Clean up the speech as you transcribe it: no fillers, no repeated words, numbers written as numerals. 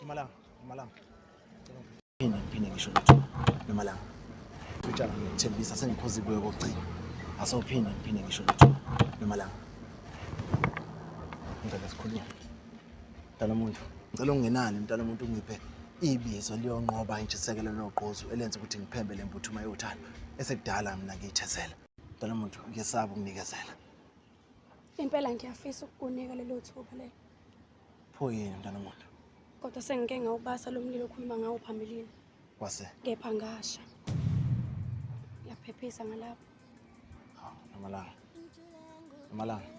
Nomalanga, Nomalanga. Phinde ngiphinde ngisho lutho. Nomalanga. Utshana ngikuthembisa sengikhozi kuye kokugcina. Asewuphinde ngiphinde ngisho lutho. Nomalanga. Ngicela sikhulume. Mntana omuntu, ngicela ungenani mntana omuntu ungiphe ibizo liyonqoba intshisekelo nogqozu elenza ukuthi ngiphembe le mbuthuma yothando esekudala mina ngiyithezela. Mntana omuntu, ngiyesaba ukunikezela. Impela ngiyafisa ukukunika lelo thuba lelo. Pho yini mntana omuntu? Kodwa sengike ngawubasa lo mlilo okhuluma ngawo phambilini. Kwase? Kepha ngasha. Ngiyaphephisa ngalapho. Nomalanga. Nomalanga.